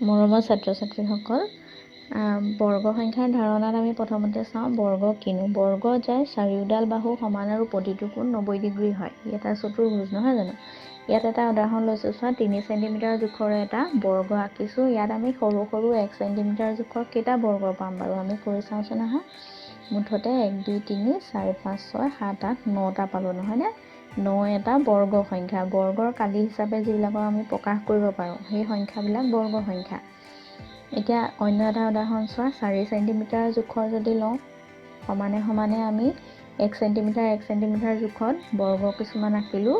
মৰমৰ ছাত্ৰ ছাত্ৰীসকল, বৰ্গ সংখ্যাৰ ধাৰণাত আমি প্ৰথমতে চাওঁ বৰ্গ কিনো। বৰ্গ যাৰ চাৰিওডাল বাহু সমান আৰু প্ৰতিটো কোণ 90 ডিগ্ৰী হয়, ই এটা চতুৰ্ভুজ, নহয় জানো? ইয়াত এটা উদাহৰণ লৈছোঁ চোৱা। 3 চেণ্টিমিটাৰ জোখৰ এটা বৰ্গ আঁকিছোঁ। ইয়াত আমি সৰু সৰু 1 চেণ্টিমিটাৰ জোখৰ কেইটা বৰ্গ পাম বাৰু? আমি কৰি চাওঁচোন আহা। মুঠতে 1, 2, 3, 4, 5, 6, 7, 8, 9টা পালোঁ, নহয়নে? 9 এটা বৰ্গ সংখ্যা। বৰ্গৰ কালি হিচাপে যিবিলাকক আমি প্ৰকাশ কৰিব পাৰোঁ, সেই সংখ্যাবিলাক বৰ্গ সংখ্যা। এতিয়া অন্য এটা উদাহৰণ চোৱা। 4 চেণ্টিমিটাৰ জোখৰ যদি লওঁ, সমানে সমানে আমি 1 চেণ্টিমিটাৰ 1 চেণ্টিমিটাৰ জোখত বৰ্গ কিছুমান আঁকিলোঁ।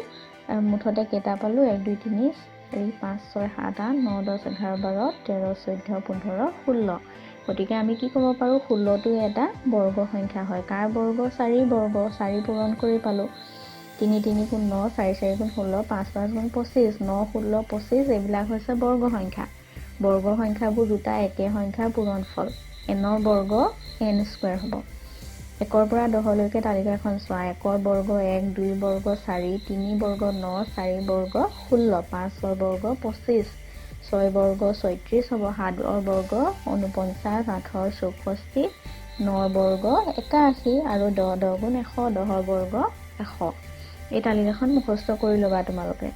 মুঠতে কেইটা পালোঁ? 1, 2, 3, 4, 5, 6, 7, 8, 9, 10, 11, 12, 13, 14, 15, 16। গতিকে আমি কি ক'ব পাৰোঁ? 16টো এটা বৰ্গ সংখ্যা হয়। কাৰ বৰ্গ? 4 বৰ্গ। 4 পূৰণ কৰি পালোঁ। 3 3 গুণ 9, 4 4 গুণ 16, 5 5 গুণ 25। 9, 16, 25 এইবিলাক হৈছে বৰ্গ সংখ্যা। বৰ্গ সংখ্যাবোৰ দুটা একে সংখ্যাৰ পূৰণফল। এনৰ বৰ্গ এন স্কুৱেৰ হ'ব। 1ৰ পৰা 10লৈকে তালিকাখন চোৱা। 1ৰ বৰ্গ 1, 2 বৰ্গ 4, 3 বৰ্গ 9, 4 বৰ্গ 16, 5ৰ বৰ্গ 25, 6 বৰ্গ 36 হ'ব, 7ৰ বৰ্গ 49, 8ৰ 64, 9ৰ বৰ্গ 81 আৰু 10, 10 গুণ 100, 10ৰ বৰ্গ 100। এই তালিকাখন মুখস্থ কৰি ল'বা তোমালোকে।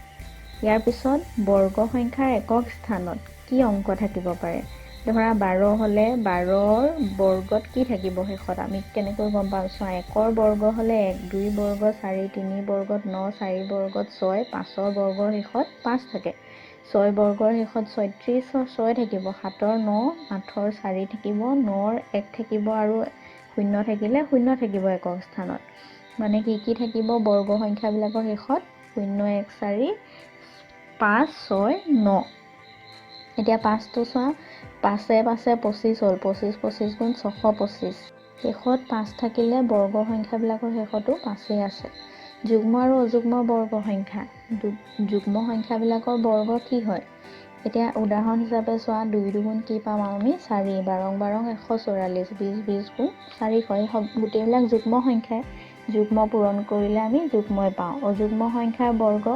ইয়াৰ পিছত বৰ্গ সংখ্যাৰ একক স্থানত কি অংক থাকিব পাৰে? ধৰা 12 হ'লে 12ৰ বৰ্গত কি থাকিব শেষত, আমি কেনেকৈ গম পাম? চোৱা, 1ৰ বৰ্গ হ'লে 1, 2 বৰ্গ 4, 3 বৰ্গত 9, 4 বৰ্গত 6, 5ৰ বৰ্গৰ শেষত 5 থাকে। 6 বৰ্গৰ শেষত 36, 6 থাকিব। 7ৰ 9, 8ৰ 4 থাকিব, 9ৰ 1 থাকিব আৰু শূন্য থাকিলে শূন্য থাকিব একক স্থানত। মানে কি কি থাকিব বৰ্গ সংখ্যাবিলাকৰ শেষত? 0, 1, 4, 5, 6, 9। এতিয়া 5টো চোৱা। 5-এ 5-এ 25 হ'ল। 25 25 গুণ 625। শেষত 5 থাকিলে বৰ্গ সংখ্যাবিলাকৰ শেষতো 5-েই আছে। যুগ্ম আৰু অযুগ্ম বৰ্গ সংখ্যা। যুগ্ম সংখ্যাবিলাকৰ বৰ্গ কি হয়? এতিয়া উদাহৰণ হিচাপে চোৱা, 2 দুগুণ কি পাম আমি? 4। বাৰং বাৰং 144, 20 20 গুণ 400। এই গোটেইবিলাক যুগ্ম সংখ্যাই। যুগ্ম পূৰণ কৰিলে আমি যুগ্মই পাওঁ। অযুগ্ম সংখ্যাৰ বৰ্গ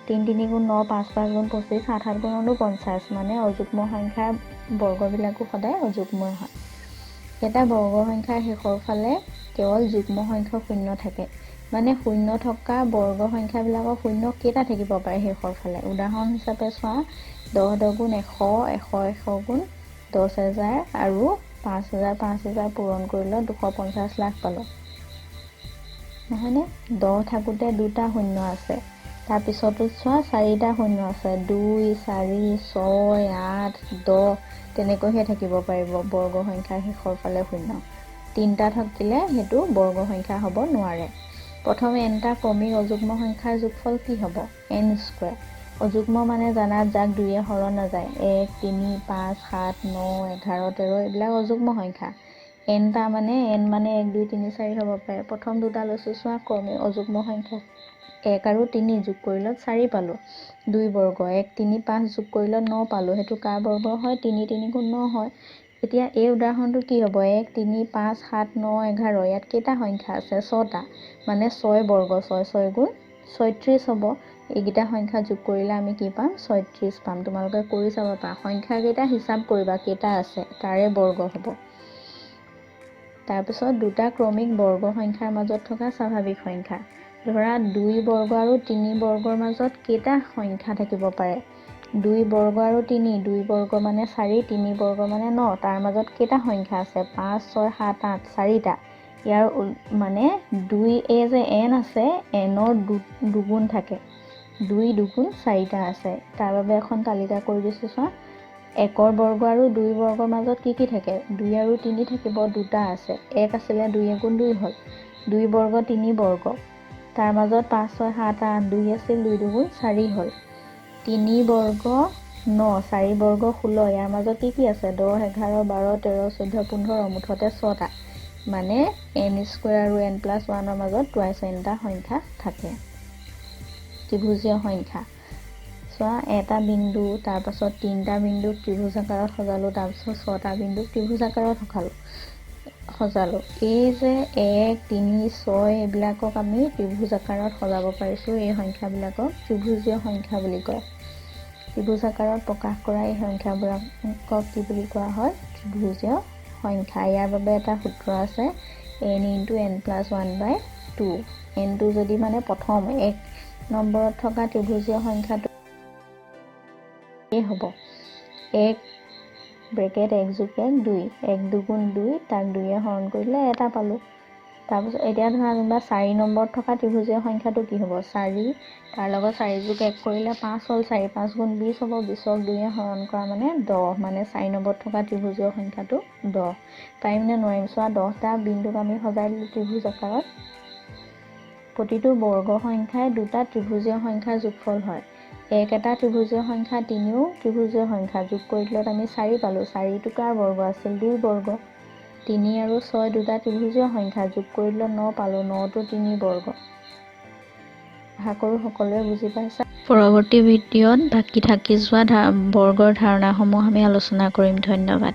3 3 গুণ 9, 5 5 গুণ 25, 7 7 গুণ 49। মানে অযুগ্ম সংখ্যাৰ বৰ্গবিলাকো সদায় অযুগ্মই হয়। এটা বৰ্গ সংখ্যাৰ শেষৰ ফালে কেৱল যুগ্ম সংখ্যক শূন্য থাকে। মানে শূন্য থকা বৰ্গ সংখ্যাবিলাকৰ শূন্য কেইটা থাকিব পাৰে শেষৰ ফালে? উদাহৰণ হিচাপে চোৱা, 10 10 গুণ 100, 100 100 গুণ 10,000 আৰু 5,000 5,000 পূৰণ কৰিলে 250 লাখ পালোঁ, নহয়নে? 10 থাকোঁতে দুটা শূন্য আছে। তাৰপিছতো চোৱা, চাৰিটা শূন্য আছে। 2, 4, 6, 8, 10 তেনেকৈহে থাকিব পাৰিব বৰ্গ সংখ্যাৰ শেষৰ ফালে শূন্য। তিনিটা থাকিলে সেইটো বৰ্গ সংখ্যা হ'ব নোৱাৰে। প্ৰথম এনটা ক্ৰমিক অযুগ্ম সংখ্যাৰ যোগফল কি হ'ব? N square. অযুগ্ম মানে জানা, যাক 2-য়ে হৰণ নাযায়। 1, 3, 5, 7, 9, 11, 13 এইবিলাক অযুগ্ম সংখ্যা। এনটা মানে, এন মানে 1, 2, 3, 4 হ'ব পাৰে। প্ৰথম দুটা লৈছোঁ চোৱা, ক্ৰমিক অযুগ্ম সংখ্যা 1 আৰু 3 যোগ কৰিলত 4 পালোঁ। 2 বৰ্গ 1, 3, 5 যোগ কৰিলত 9 পালোঁ। সেইটো কাৰ বৰ্গ হয়? 3 3 গুণ 9 হয়। এতিয়া এই উদাহৰণটো কি হ'ব? 1, 3, 5, 7, 9, 11, ইয়াত কেইটা সংখ্যা আছে? ছটা। মানে 6 বৰ্গ, 6 6 গুণ 36 হ'ব। এইকেইটা সংখ্যা যোগ কৰিলে আমি কি পাম? 36 পাম। তোমালোকে কৰি চাব পাৰা। সংখ্যাকেইটা হিচাপ কৰিবা, কেইটা আছে, তাৰে বৰ্গ হ'ব। তাৰপিছত দুটা ক্ৰমিক বৰ্গ সংখ্যাৰ মাজত থকা স্বাভাৱিক সংখ্যা। ধৰা 2 বৰ্গ আৰু 3 বৰ্গৰ মাজত কেইটা সংখ্যা থাকিব পাৰে? 2 বৰ্গ আৰু 3, 2 বৰ্গ মানে 4, 3 বৰ্গ মানে 9। তাৰ মাজত কেইটা সংখ্যা আছে? 5, 6, 7, 8, চাৰিটা। ইয়াৰ মানে 2, এই যে এন আছে, এনৰ দুগুণ থাকে। 2 দুগুণ চাৰিটা আছে। তাৰ বাবে এখন তালিকা কৰি দিছোঁ চোৱা। 1ৰ বৰ্গ আৰু 2 বৰ্গৰ মাজত কি কি থাকে? 2 আৰু 3 থাকিব, দুটা আছে। 1 আছিলে, 2 এগুণ 2 হ'ল। 2 বৰ্গ, 3 বৰ্গ, তাৰ মাজত 5, 6, 7, 8, 2 আছিল, 2 দুগুণ 4 হ'ল। 3 বৰ্গ 9, 4 বৰ্গ 16, ইয়াৰ মাজত কি কি আছে? 10, 11, 12, 13, 14, 15, মুঠতে ছটা। মানে এন স্কুৱেৰ আৰু এন প্লাছ ওৱানৰ মাজত টুৱাইছ এনটা সংখ্যা থাকে। ত্ৰিভুজীয় সংখ্যা চোৱা। এটা বিন্দু, তাৰপাছত তিনিটা বিন্দুক ত্ৰিভুজ আকাৰত সজালোঁ, তাৰপিছত ছটা বিন্দুক ত্ৰিভুজ আকাৰত সজালোঁ। এই যে 1, 3, 6 এইবিলাকক আমি ত্ৰিভুজ আকাৰত সজাব পাৰিছোঁ। এই সংখ্যাবিলাকক ত্ৰিভুজীয় সংখ্যা বুলি কয়। ত্ৰিভুজ আকাৰত প্ৰকাশ কৰা এই সংখ্যাবোৰক কি বুলি কোৱা হয়? ত্ৰিভুজীয় সংখ্যা। ইয়াৰ বাবে এটা সূত্ৰ আছে, n into n plus one by two। এনটো যদি মানে প্ৰথম 1 নম্বৰত থকা ত্ৰিভুজীয় সংখ্যাটো হ'ব, 1 ব্ৰেকেট 1 যোগ 1 2, 1 দুগুণ 2, তাক 2য়ে হৰণ কৰিলে এটা পালোঁ। তাৰপিছত এতিয়া ধৰা যেনিবা 4 নম্বৰত থকা ত্ৰিভুজীয় সংখ্যাটো কি হ'ব? 4, তাৰ লগত 4 যোগ 1 কৰিলে 5 হ'ল, 4 5 গুণ 20 হ'ব, 20ক 2য়ে হৰণ কৰা মানে 10, মানে 4 নম্বৰত থকা ত্ৰিভুজীয় সংখ্যাটো 10। পাৰিম নে নোৱাৰিম চোৱা। 10টা বিন্দুক আমি সজাই দিলোঁ ত্ৰিভুজ আকাৰত। প্ৰতিটো বৰ্গ সংখ্যাই দুটা ত্ৰিভুজীয় সংখ্যাৰ যোগফল হয়। 1 এটা ত্ৰিভুজীয় সংখ্যা, 3ও ত্ৰিভুজীয় সংখ্যা, যোগ কৰি দিলত আমি 4 পালোঁ। 4টো কাৰ বৰ্গ আছিল? 2 বৰ্গ। 3 আৰু 6 দুটা ত্ৰিভুজীয় সংখ্যা, যোগ কৰি দিলত 9 পালোঁ, 9টো 3 বৰ্গ। আশা কৰোঁ সকলোৱে বুজি পাইছা। পৰৱৰ্তী ভিডিঅ'ত বাকী থাকি যোৱা বৰ্গৰ ধাৰণাসমূহ আমি আলোচনা কৰিম। ধন্যবাদ।